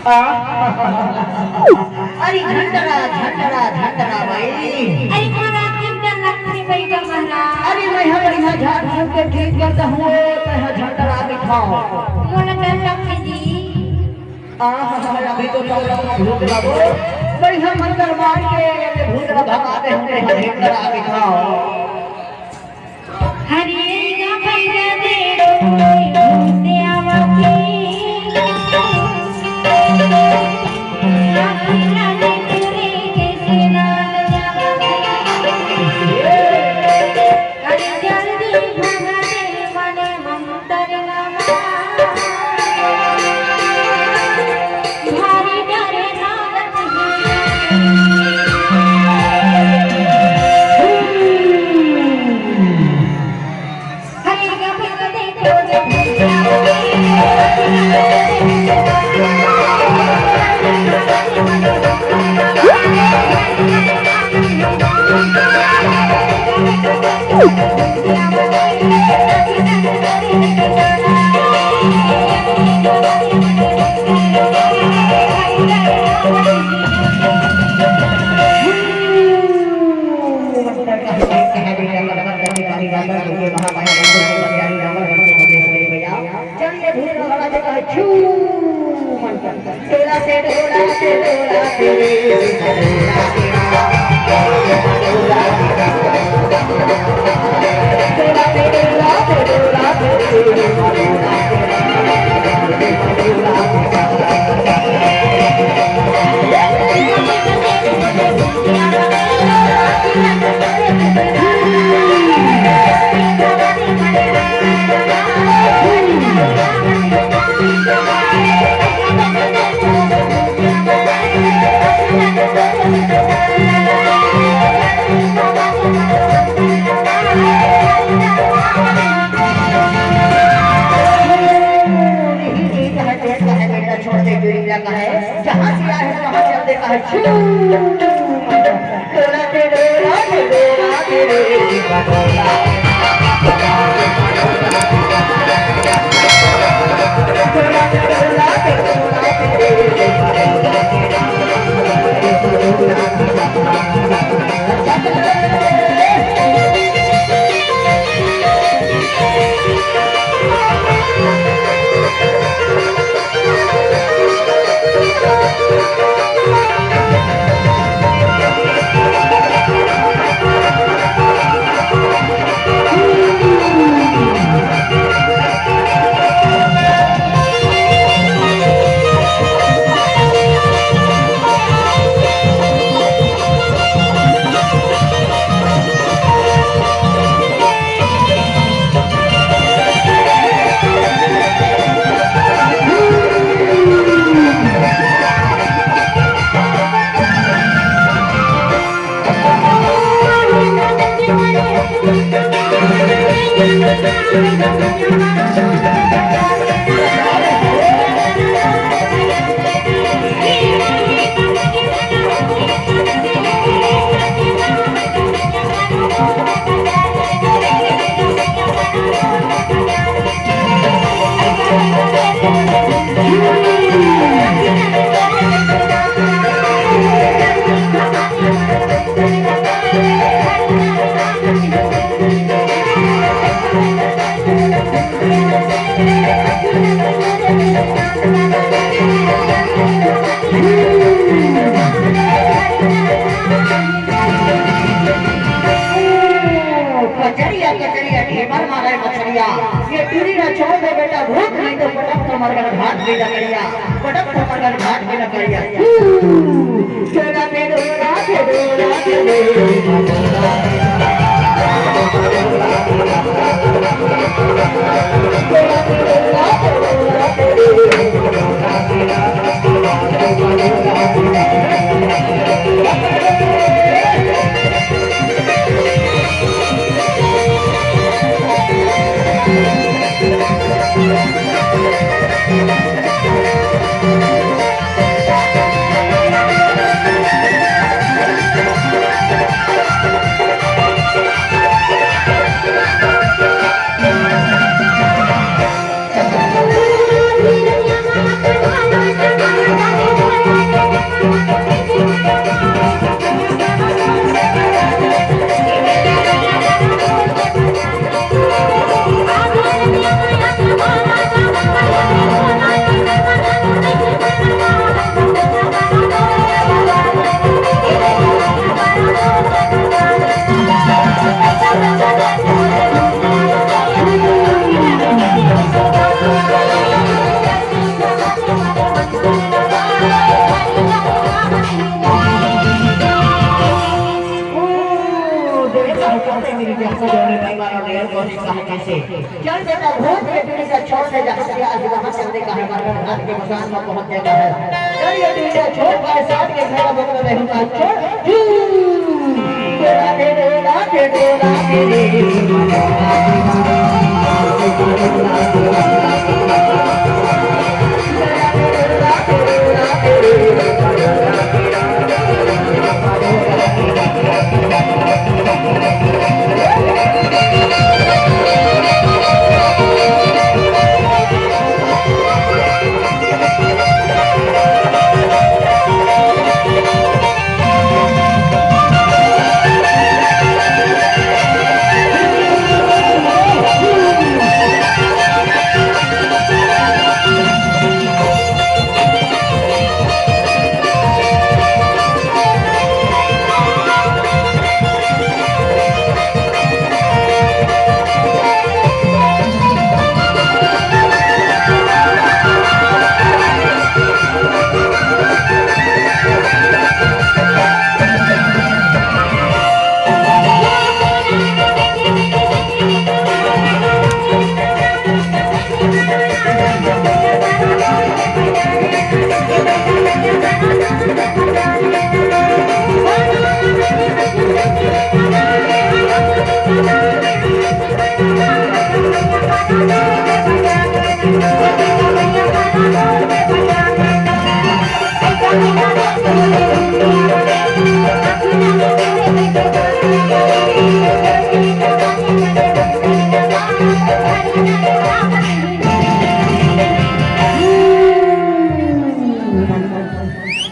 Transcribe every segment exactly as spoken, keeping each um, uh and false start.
आ? अरे झंडरा, झंडरा, झंडरा माई। अरे महाराज, झंडर लगथे बइगा महाराज। अरे मैं हा बढ़िया झाड़ फूँक के ठीक कर दूँ, तैं हा झंडरा दिखाओ। मोला डर लगथे जी। आ, अभी तो चौरा में भूत लगो। बढ़िया मंत्र मार के ये भूत ला भगा दे, हमने झंडरा दिखाओ। हरे गा भैया दे दे आवती। आखिरा दे तेरे कैसे नाम आवती। अरे जल्दी भगा दे मने मंतर नमा। भारी डरे लागत हे। हरे गम गदे तो चलिए, भूत भगा दे कहे छू मंतर। टोला से टोला से टोला से रे, टोला तेरा। टोला से टोला से टोला से रे, टोला तेरा। छोड़ दे, जो इंडिया का है, जहाँ से आए हैं, वहाँ चल देता है। छू! टोला तेरे, रात तेरे, रात तेरे, कचरिया, कचरिया, ढेबर मारे मछरिया। ये टूरी ना छोड़ दे बेटा, भूत नहीं तो पटक कमर कर घाट की डकरिया, पटक कमर कर घाट की डकरिया। चला के डोला, के डोला, के डोला। चल बेटा, भूत के पीढ़ी का छोड़ दे, जहाँ से आज वहाँ चलने का है, मरघट घाट के मसान में पहुँच जाना है। चल ये पीढ़ी का छोड़, भाई साहब के घर में रहूँगा, छोड़। डोला के, डोला के, डोला के।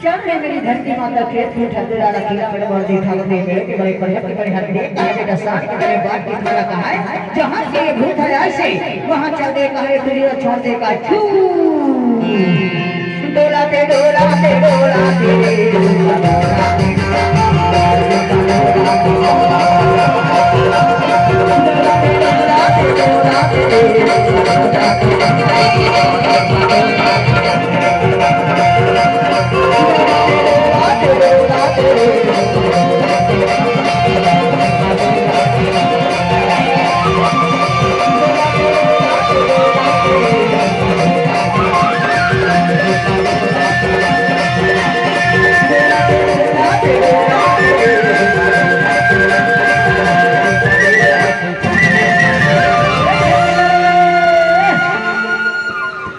चल रे मेरी धरती माता, खेत में ठंडे डाला, कीड़ा पड़वा दे, खाओ दे, मेरे के बड़े पर्वत के बड़े हाथ देख, तारे का साथ के बड़े बात की तरह कहा है, जहाँ से ये भूत है ऐसे, वहाँ चल दे कहा, ये दुनिया छोड़ दे कहा, छू। डोला दे, डोला दे, डोला दे।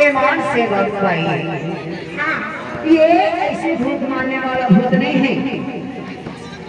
ईमान से बात भाई, ये ऐसे भूत मारने वाला भूत नहीं है,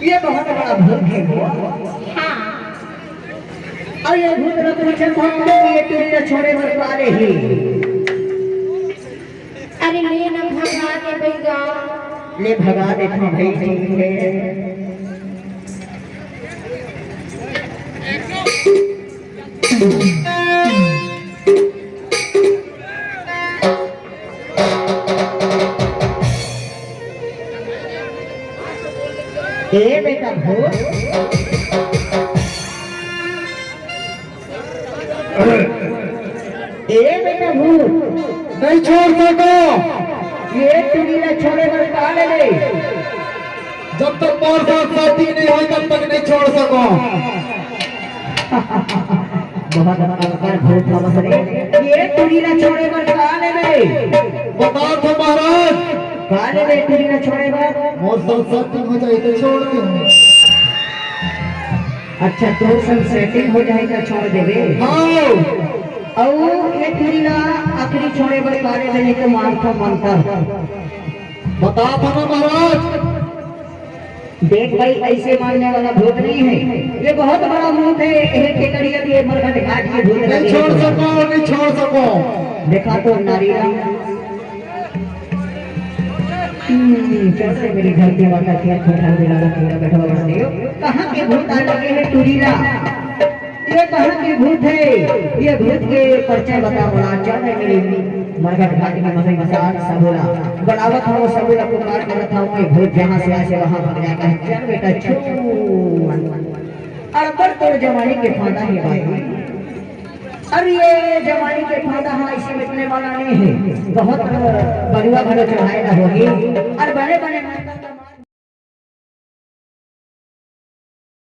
ये बहुत बड़ा भूत है वो। हाँ। और ये भूत रघुचंद भक्त ये पीढ़ी छोड़े बर पाले ही। अरे ले न भगा दे भैया। ले भगा दे तो भाई, ठीक है। ए बेटा भूत, ए बेटा भूत, नहीं छोड़ सको। ये टुरी ला छोड़े बर का ले ले? जब तक मोर साथ शादी नहीं होय, तब तक नहीं छोड़ सको। बहुत अकड़ भूत हवस रे। ये टुरी ला छोड़े बर का ले ले? बता तो महाराज। का ले ले टुरी ला छोड़े बर? मोर साथ शादी हो जाए तो छोड़ दूँ। अच्छा, तोर संग सेटिंग हो जाही त छोड़ देबे? हाँ। अउ ए टुरी ला आखिरी छोड़े बर का ले ले, नहीं तो मारथों मंतर। बता था ना महाराज। देख भाई, ऐसे मारने वाला भूत नहीं है, ये बहुत बड़ा भूत है। ये केकड़िया भी एक मरघट घाट के भूत नहीं लगे छोड़ हैं। सको, नहीं छोड़ सको। देखा तो नारी राम। हम्म, कैसे मेरी धरती माता के छोटा बिलाड़ा पूरा बैठा हुआ नहीं हो। कहाँ के भूत आ लगे हैं टुरी ला? ये कहाँ के भूत है? ये भूत के परिचय बता बड़ा। चल रे मेरी मरघट घाट की मसई मसान सबोला। बड़ावत हूँ सबोला, पुकार करत हूँ, ये भूत जहाँ से आए से वहाँ भाग जाता है। चल बेटा, छू। अड़बड़ तोर जवानी के फांदा है भाई। अरे ये जवानी के फांदा हाँ इसे मिटने वाला नहीं है, बहुत बरुआ घलो चढ़ाए ना होही। अरे बड़े बड़े